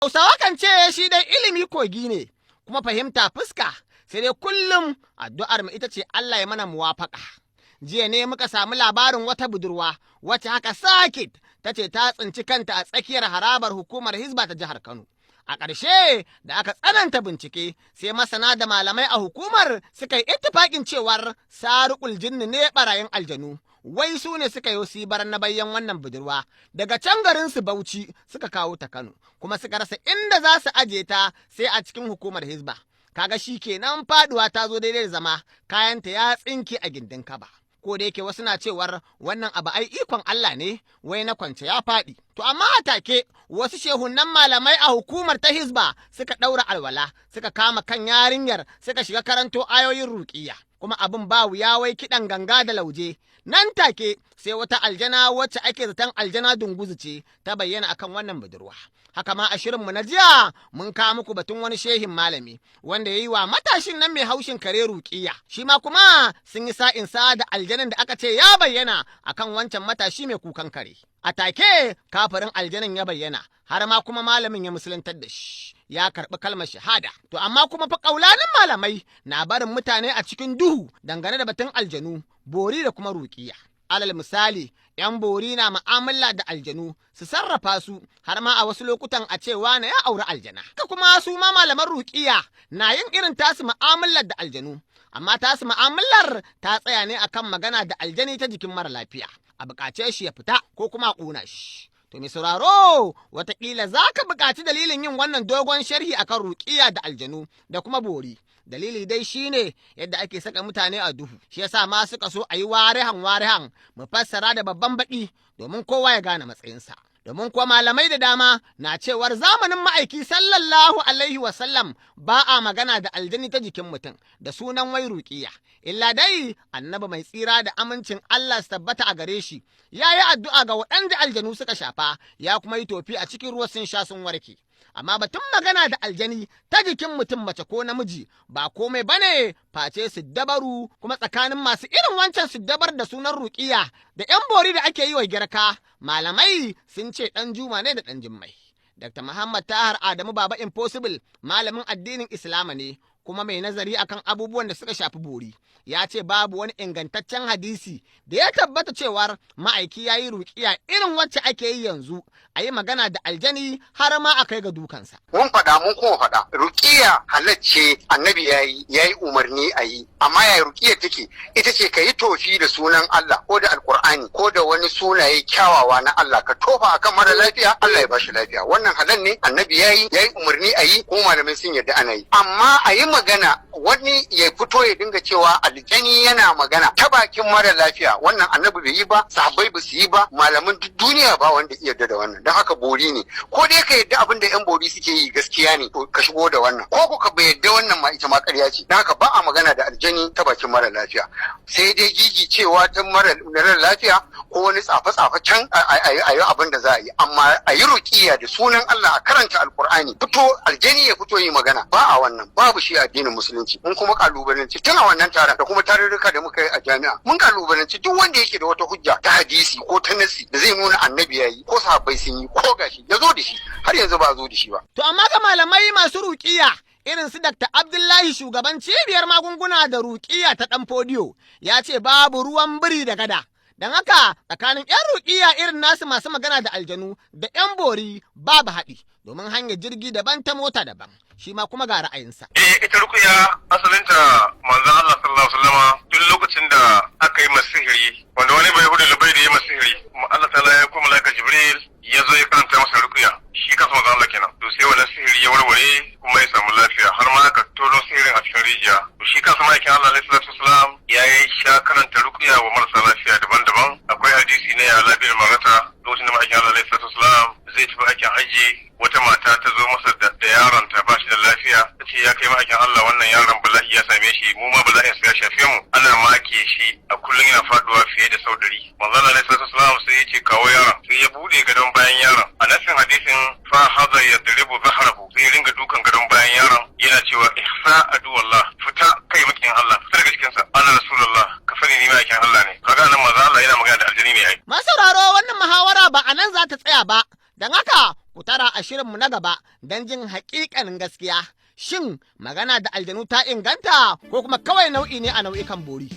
Hausawa kan ce shi dai ilimi kogi ne, kuma fahimta fuska, sai dai kullum addu'ar mu ita ce Allah ya mana muwafaka. Jiya ne muka samu labarin wata budurwa wacce haka sakit ta ce ta tsinci kanta a tsakiyar harabar hukumar Hizba ta jihar Kano. A ƙarshe da aka tsananta bincike, sai masana da malamai a hukumar suka yi ittifaƙin cewar saruƙul jinni ne, ɓarayin aljanu. Wai su ne suka yi sibar na bayan wannan budurwa daga can garin su Bauchi suka kawo ta Kano, kuma suka rasa inda za su aje ta sai a cikin hukumar Hizba. Kaga shi kenan, faduwa ta zo daidai da zama, kayanta ya tsinke a gindin kaba. Ko da yake wasu na cewar wannan abu ai ikon Allah ne, wai na kwance ya faɗi. To amma a take wasu shehunan malamai a hukumar ta Hizba suka ɗaura alwala, suka kama kan yarinyar, suka shiga karanto ayoyin ruƙiyya. Kuma abin ba wuya, wai kiɗan ganga da lauje. Nan take sai wata aljana wacce ake zaton aljana dunguzu ce ta bayyana akan wannan budurwa. Haka ma a shirinmu na jiya mun kawo muku batun wani shehin malami wanda ya yi wa matashin nan mai haushin kare ruƙiya. Shi ma kuma sun yi sa'in sa da aljanin da aka ce ya bayyana akan wancan matashi mai kukan kare. A take kafirin aljanin ya bayyana, har ma kuma malamin ya musuluntar da shi. Ya karɓi kalmar shahada. To amma kuma fa ƙaulanin malamai na barin mutane a cikin duhu dangane da batun aljanu, bori da kuma ruƙiya. Alal misali, ‘yan bori na mu'amala da aljanu su sarrafa su, har ma a wasu lokutan a ce wane ya auri aljana. Haka kuma su ma malaman ruƙiya na yin irin tasu mu'amalar da aljanu, amma tasu mu'amalar ta tsaya ne akan magana da aljani ta jikin mara lafiya, a buƙace shi ya fita ko kuma a ƙona shi. To mai sauraro, wataƙila za ka buƙaci dalilin yin wannan dogon sharhi akan ruƙiya da aljanu da kuma bori. Dalili dai shine yadda ake saka mutane a duhu, shi yasa ma suka so a yi warihan warihan mu fassara da babban baƙi domin kowa ya gane matsayinsa. Domin kuwa malamai da dama na cewar zamanin ma'aiki sallallahu alaihi wasallam ba a magana da aljani ta jikin mutum da sunan wai ruƙiya. Illa dai annabi mai tsira da amincin Allah su tabbata a gare shi ya yi addu'a ga waɗanda aljanu suka shafa, ya kuma yi tofi a cikin ruwa, sun sha sun warke. Amma batun magana da aljani ta jikin mutum, mace ko namiji, ba komai bane face siddabaru. Kuma tsakanin masu irin wancan siddabar da sunan ruƙiya da ‘yan bori da ake yi wa girka, malamai sun ce ɗan juma ne da ɗan jimmai. Dr. Muhammad Tahar Adamu Baba Impossible malamin addinin Islama ne kuma mai nazari akan abubuwan da suka shafi bori. Ya ce babu wani ingantaccen hadisi da ya tabbata cewar ma'aiki ya yi ruƙiya irin wacce ake yi yanzu, a yi magana da aljani har ma a kai ga dukansa. Mun faɗa, mun kuma faɗa. Ruƙiya halacce, annabi ya yi umarni a yi. Amma ya ruƙiya take? Ita ce ka yi tofi da sunan Allah ko da Alƙur'ani ko da wani sunaye kyawawa na Allah, ka tofa akan mara lafiya, Allah ya bashi lafiya. Wannan halal ne, annabi ya yi umarni a yi, kuma malamai sun yarda ana yi. Amma a yi magana, wani ya fito ya dinga cewa aljani yana magana ta bakin mara lafiya, wannan annabi bai yi ba, sahabbai ba su yi ba, malaman duk duniya ba wanda iya yarda da wannan. Don haka bori ne. Ko dai ka yarda abin da yan bori suke yi gaskiya ne, ka shigo da wannan, ko ka bai yarda, wannan ma ita ma ƙarya ce. Don haka ba a magana da aljani ta bakin mara lafiya, sai dai gigi cewa ta mara lafiya ko wani tsafe-tsafe can a yi abin da za a yi. Amma a yi ruƙiya da sunan Allah, a karanta Alkur'ani, fito aljani ya fito yi magana, ba a wannan, babu shi addinin musulunci. Mun kuma kalubalanci tun a wannan taron da kuma tarurruka da muka yi a jami'a, mun kalubalanci duk wanda yake da wata hujja ta hadisi ko ta nasi da zai nuna annabi ya yi ko sahabbai sun yi ko gashi, ya zo da shi. Har yanzu ba zo da shi ba. To amma ga malamai masu ruƙiya irin su Dr. Abdullahi, shugaban cibiyar magunguna da ruƙiya ta ɗan Fodiyo, ya ce babu ruwan biri da gada. Don haka tsakanin 'yan ruƙiya irin nasu masu magana da aljanu da 'yan bori babu haɗi, domin hanyar jirgi daban, ta mota daban. Shi ma kuma ga ra'ayinsa. Eh, ita ruƙiya asalinta manzon Allah sallallahu alaihi wasallama duk lokacin da aka yi masa sihiri, wanda wani bai hudu labai da ya masa sihiri, Allah ta'ala ya kuma malaika Jibril ya zo ya karanta masa ruƙiya, shi kansa manzon Allah kenan. To sai wannan sihiri ya warware kuma ya samu lafiya, har ma aka tono sihirin a cikin rijiya. To shi kansa ma'aikin Allah alaihi salatu wasalam ya yi sha karanta ruƙiya wa marasa lafiya daban-daban. Akwai hadisi na ya lafiyar marata, lokacin da ma'aikin Allah alaihi salatu wasalam zai tafi aikin hajji, wata mata ta zo masa da yaron ta ba shi da lafiya. Ta ce, "Ya kai ma'aikin Allah, wannan yaron bala'i ya same shi, mu ma bala'in sa ya shafe mu, ana make shi a kullum, yana faduwa fiye da sau 100." Manzon Allah alaihi salatu wasalam sai ya ce, "Kawo yaron." Sai ya bude gadon bayan yaron. A nasin hadisin, fa hadha yadribu zahrahu, sai ya ringa dukan gadon bayan yaron yana cewa, "Ihsa aduwallah, fita kai makin Allah, fita daga cikin sa, ana rasulullah, ka sani ni ma'aikin Allah ne." Kaga nan manzon Allah yana magana da aljani ne ai. Masauraro, wannan muhawara ba a nan za ta tsaya ba, don haka ku Ku tara a shirinmu na gaba don jin haƙiƙanin gaskiya. Shin magana da aljanu ta inganta ko kuma kawai nau'i ne a nau'ikan bori?